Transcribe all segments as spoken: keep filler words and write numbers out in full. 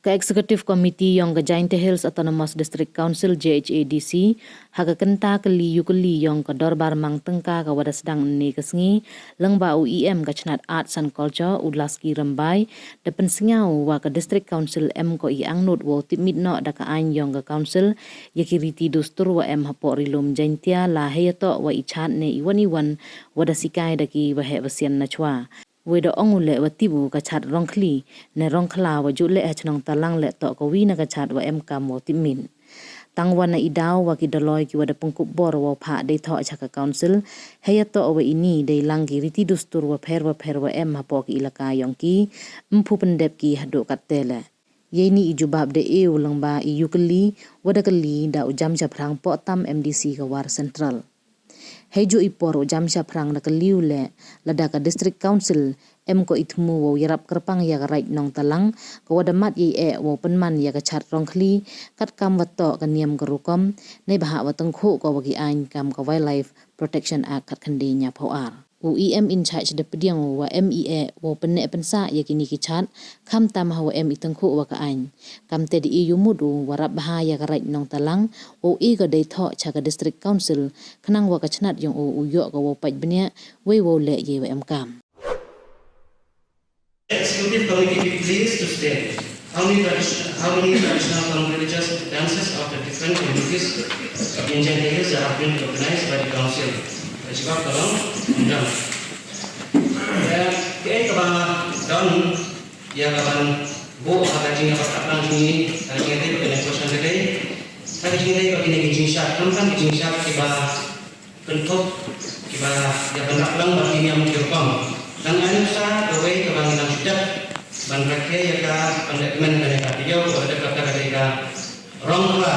Ka Executive Committee yong ka Jaintia Hills Autonomous District Council, J H A D C, ha ka kynta kylli ïukylli yong ka dorbar mang tyngka ka wada sdang ynne ka sngi, lyngba u E M ka chnat Arts and Culture, u Laski Rymbai, da pynsngew wa ka District Council em ko i angnud wow tipmit noh da ka aiñ yong ka Council ïa ki riti dustur wa em hapoh Ri Lum Jaintia, la hei ïatoh wa i chat ne i wan i wan wada sikai da ki waheh wasian nachwa. Wei da ong u leh wa tip u ka chat Rongkhli ne Rongkhla wa ju leh ha chnong Talang leh toh ka wi na ka chat wa em kam wow tipmit. Tang wa na i daw wa ki Dolloi ki wada pynkup bor wow phah dei thoh cha ka Council, hei ïatoh wa ini dei lang ki riti dustur wa pher wa pher wa em hapoh ki ilaka yong ki, ym phu pyndep ki haduh katte leh. Ïa ini i jubab da e u lyngba i ïukylli wada kylli da u Jamshaphrang Pohtam, M D C ka War Central. Hei ju i por u Jamshaphrang da kylli u leh, lada ka District Council em ko i thmu wow ïarap kyrpang ïa ka Raid Nongtalang, ka wada mat ïa i eh wow pynman ïa ka chat Rongkhli, katkam wa toh ka niam ka rukom, neibhah wa tyngkhuh ko wa ki aiñ kam ka Wildlife Protection Act khatkhyndai hynñiaw phew ar. U E M in charge da pdiang u wa em i eh wow pynneh pynsah ïa kini ki chat, khamtam ha wa em i tyngkhuh wa ka aiñ. Kamte da i ïumut u wa rap bha ïa ka Raid Nongtalang, u i ka dei thoh cha ka District Council, khnang wa ka chnat yong u u ïoh ka wow pait bniah, wei wow leh ïa wa em kam. Executive Committee be pleased to state how many tradition-, how many traditional cum religious dances of the different communities in Jaintia Hills that have been recognized by the Council. Ka jubab ka long, ym don. Ka, kaei kaba don, ïa kaban buh ha ka jingïakhun jong ngi, ha ka jingïadei bad kane ka question ka dei, ha ka jingïadei bad kine ki jingshad, khamtam ki jingshad kiba kynthup, kiba ïa ban rap lang bad ki niam ki rukom. Nang ai nuksa kawei kaba ngi dang shu dep ban rakhe ïa ka ban dep kmen kane ka video kaba dep kata ka dei ka Rongkhla,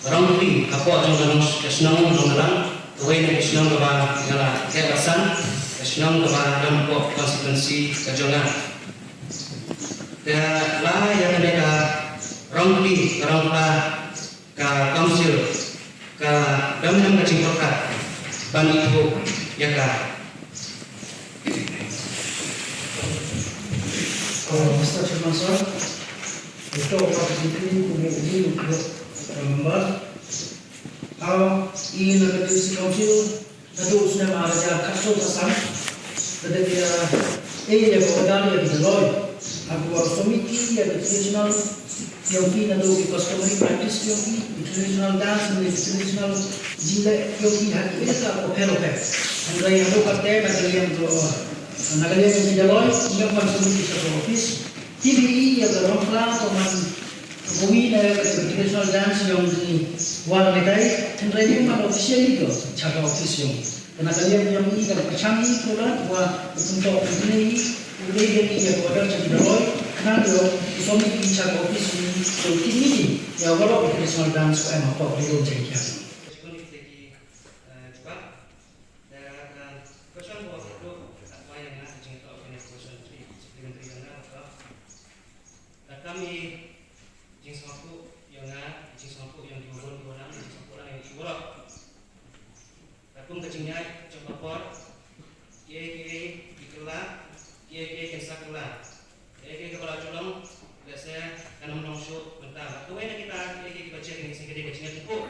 Rongkhli, hapoh jong ka nong ka shnong Nongtalang, kawei na ki shnong kaba nga la khet ba san, ka shnong kaba don hapoh constituency ka jong nga. Ka la ïa kane ka Rongkhli, ka Rongkhla, ka Council, ka dang don ka jingpyrkhat ban ithuh ïa ka. Uh, Mister Chairman, sir, ito ka jingkylli kumne, kumne, kumne, member. Ah, i na ka District Council, naduh u snem ar hajar khatsaw khatsan, ka dei ka, eh, ïa ka order ïa ka Dolloi. Haba u somit ïa ka traditional, ïa ki naduh ki customary practice ïa ki, ki traditional dance, ki traditional jingleh ïa ki ha ki elaka bapher bapher. Hynrei haduh katta na ka liang ka, na ka liang ka Dolloi, ngim pat somit ïa ka office. Te ïa ka Rongkhla ka man ka kawi na ka traditional dance ïong ki War Meitei, hynrei ngim pat officially ka cha ka office ïong. Ka na ka liang ïong i ka pyrshang i ka la wa u pyntok u ne i u dei dei ïa ka order cha ki Dolloi, ka na ka liang i som i cha ka office i ka ki ni ïa waroh ka traditional dance ko em hapoh ka ri Ri Lum Jaintia. Ka jingkylli ki, eh, jubab. Da ka question ba wa kyrduh, ka wa ïa nga ka jingkyrduh ka ne question three, supplementary ïa nga ka. Ka kam i jingsngewthuh ïa nga, jingsngewthuh ïa ki wa bun ki wa nang, jingsngewthuh lang ïa ki waroh. Ka kum ka jingïaid jong ka por, kiei kiei ki kylla, kiei kiei kin sa kylla. Kiei kiei kiba la ju long, lehse kan ym long shuh mynta. Bad kawei na kita kiei kiei kiba jia kine ki sngi ka dei ka jingïatyngkhuh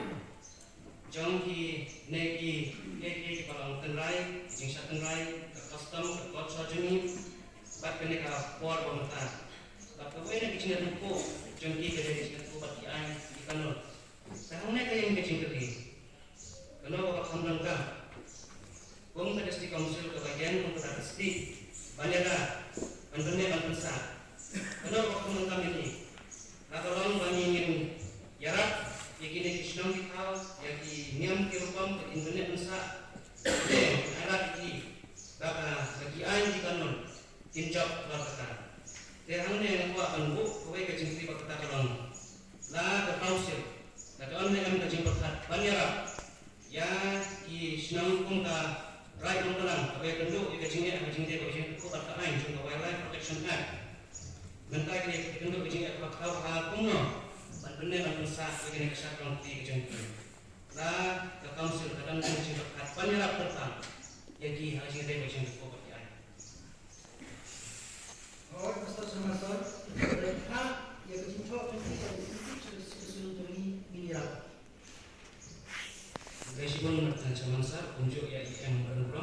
jong kine ki, kiei kiei kiba long tynrai, jingshad tynrai, ka custom, ka culture jong ngi, bad kane ka por ba mynta. Bad kawei na ki jingïatyngkhuh jong ki ka dei ka jingïatyngkhuh bad ki aiñ ki kanun. Te hangne ka ïeng ka jingkylli. Kano kaba kham donkam? Kum ka District Council kaba ïeng kum kata ka state ban ïada, ban pynneh ban pynsah. Kano kaba kham donkam ïa ngi? Ka ka long ba ngi ngin ïarap ïa kine ki shnong ki thaw, ïa ki niam ki rukom, kin pynneh pynsah. Ïarap ïa ki ba ka, ba ki aiñ ki kanun kin jop bad kata. Te hangne nga kwah ban buh kawei ka jingkylli bad kata ka long, la ka Council, la ka don ne em ka jingpyrkhat ban ïarap ïa ki shnong kum ka Raid Nongtalang kaba ïakynduh ïa ka jingeh, ka jingeh, ka jingeh ka aiñ jong ka Wildlife Protection Act. Mynta ka ïakynduh ka jingeh ka thaw ha kumno ban pynneh ban pynsah ïa kane ka shad Rongkhli ka jong ki. La ka Council ka don ka jingpyrkhat ban ïarap kyrpang ïa ki ha ka jingeh ka jingeh ka aiñ. Hooid, Mister Chairman, sir. Ka dei ha ïa ka jing Khublei shibun, Chairman Sir, kumjuh ïa i M Ranpro.